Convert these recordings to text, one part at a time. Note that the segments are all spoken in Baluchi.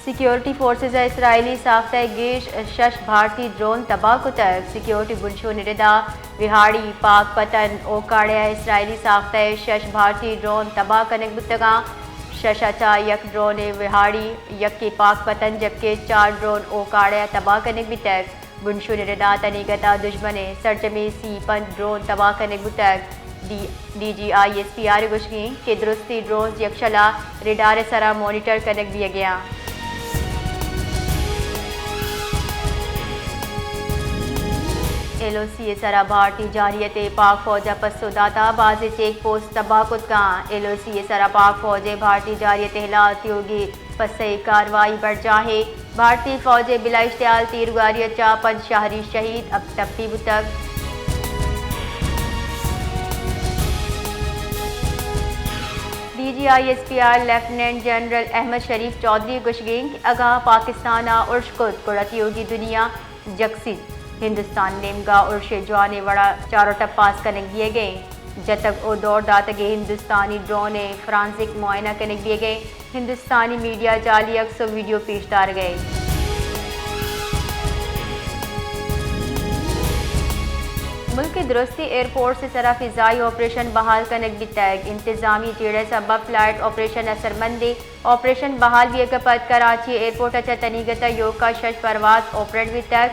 سیکیورٹی فورسز ءَ اسرائیلی ساختہ ءِ گیش شش بھارتی ڈرون تباہ کتگ۔ سیکیورٹی بنشون ءِ ردا وہاڑی، پاک پتن اوکاڑہ ءَ اسرائیلی ساختہ ءِ شش بھارتی ڈرون تباہ کنگ بوتگاں۔ شش ءَ چہ یک ڈرونے وہاڑی، یکے پاک پتن، جبکہ چار ڈرون اوکاڑہ ءَ تباہ کنگ بیتگ۔ بنشون ءِ ردا تنیگت ءَ دژمن ءِ سرجمیں سی پنچ ڈرون تباہ کنگ بوتگ۔ D, D G I S P R ءِ گوشگ اِنت کہ درستی ڈرونز یکشل ءَ ریڈار ءِ سرا مانیٹر کنگ بیگ ءَ اَنت۔ ایل او سی ءِ سرا بھارتی جارحیت ءَ پاک فوج ءَ پسو داتگ، بازیں چیک پوسٹ تباہ کتگ اَنت۔ ایل او سی ءِ سرا پاک فوج ءِ بھارتی جارحیت ءِ ہلاس تیوگیں پسئی کاروائی برجاہ اِنت۔ بھارتی فوج ءِ بلا اشتعال تیرگواری ءَ چہ پنچ شہری شہید ءُ ٹپی بوتگ۔ D G I S P R lieutenant general Ahmed Sharif Chaudhry ءِ گوشگ اِنت کہ اگاں پاکستان ءَ ارش کت گڑا تیوگیں دنیا جکسیت۔ ہندوستان ءِ نیمگ ءَ ارش ءِ جوانیں وڑ ءَ چار ءُ ٹپاس کنگ بیگ ءَ اِنت۔ جتگ ءُ دور داتگیں ہندوستانی ڈرون ءِ فورنزک معائنہ کنگ بیگ ءَ اِنت۔ ہندوستانی میڈیا ءَ جعلی عکس ءُ ویڈیو پیش دارگ ءَ اِنت۔ ملک ءِ درستیں ایئرپورٹس ءِ سرا فضائی آپریشن بحال کنگ بیتگ۔ انتظامی جیڑہ ءِ سبب فلائٹ آپریشن اثرمند اِنت۔ آپریشن بحال بیگ ءَ پد کراچی ایئرپورٹ ءَ چہ تنیگت ءَ ایوکا شش پرواز آپریٹ بیتگ۔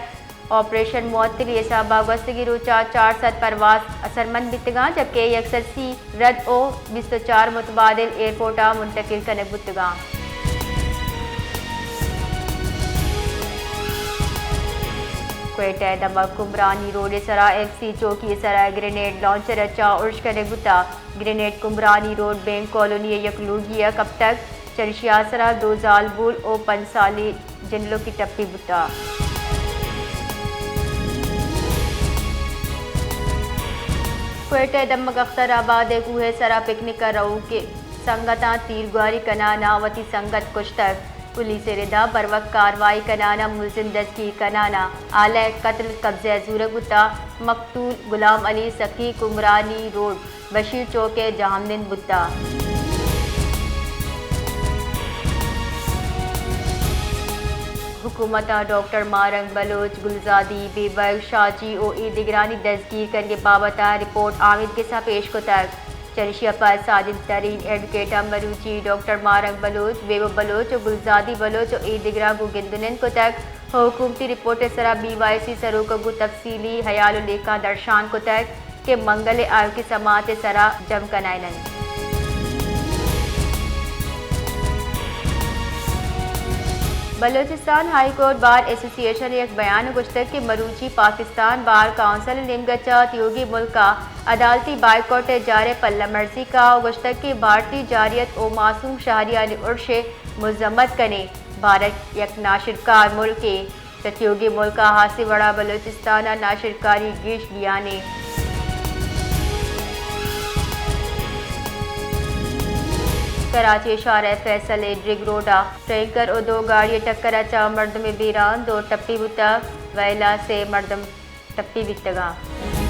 آپریشن معطلی ءِ سبب ءَ گوستگیں روچ ءَ چار سد پرواز اثرمند بیتگ اَنت، جبکہ یک سد سی رد ءُ بیست ءُ چار متبادل ایئرپورٹ ءَ منتقل کنگ بوتگ اَنت۔ کوئٹہ ءِ دمگ کمبرانی روڈ ءِ سرا ایف سی چوکی ءِ سرا گرینیڈ لانچر ءَ چہ ارش کنگ بوتگ۔ گرینیڈ کمبرانی روڈ بینک کالونی ءِ یک لوگی ءَ کپتگ۔ چریشی ءِ آسرا دو زالبول ءُ پنچ سالی جنلوکی ٹپی بوتگ۔ کوئٹہ ءِ دمگ اختر آباد ءِ کوہ ءِ سرا پکنک ءَ روکیں سنگتاں تیرگواری کنان ءَ وتی سنگت کشتگ۔ پولیس ءِ ردا بروک کاروائی کنان ءَ ملزم دزگیر کنان ءَ آلہ ءِ قتل قبضہ ءَ زورگ بوتگ۔ مقتول غلام علی سخی کمبرانی روڈ بشیر چوک ءِ جہمنند بوتگ۔ حکومت ءَ ڈاکٹر ماہ رنگ بلوچ، گلزادی، بیبرگ، شاہ جی ءُ اے دگرانی دزگیر کنگ ءِ بابت ءَ رپورٹ آمیدگس ءَ پیش کتگ۔ چریشی ءَ پد ساجد ترین، ایڈوکیٹ ءَ مروچی ڈاکٹر ماہ رنگ بلوچ، بیبو بلوچ ءُ گلزادی بلوچ ءُ اے دگراں گوں گند ءُ نند کتگ۔ حکومتی رپورٹ ءِ سرا بی وائی سی ءِ سروک ءَ گوں تفصیلی ہیال ءُ لیکہ درشان کتگ کہ منگل ءَ آیوکیں سماعت ءِ سرا جم کنائین اَنت۔ بلوچستان ہائی کورٹ بار ایسوسی ایشن ءَ یک بیان ءَ گوشتگ کہ مروچی پاکستان بار کونسل ءِ نیمگ ءَ چہ تیوگیں ملک ءَ عدالتی بائیکاٹ ءِ جار ءِ پلہ مرزی کاہ ءُ گوشتگ کہ بھارتی جارحیت ءُ معصوم شہریانی ارش ءِ مذمت کنیں۔ بھارت یک ناشرکار ملکے، چہ تیوگیں ملک ءَ ہاسیں وڑ ءَ بلوچستان ءَ ناشرکاری گیش بیان اِنت۔ کراچی ءِ شارع فیصل ءِ ڈرگ روڈ ءَ ٹینکر ءُ دو گاڑی ءِ ٹکر ءَ چہ مردمے بیران، دو ٹپی بوتگ، ویل ءَ سے مردم ٹپی بیتگ اَنت۔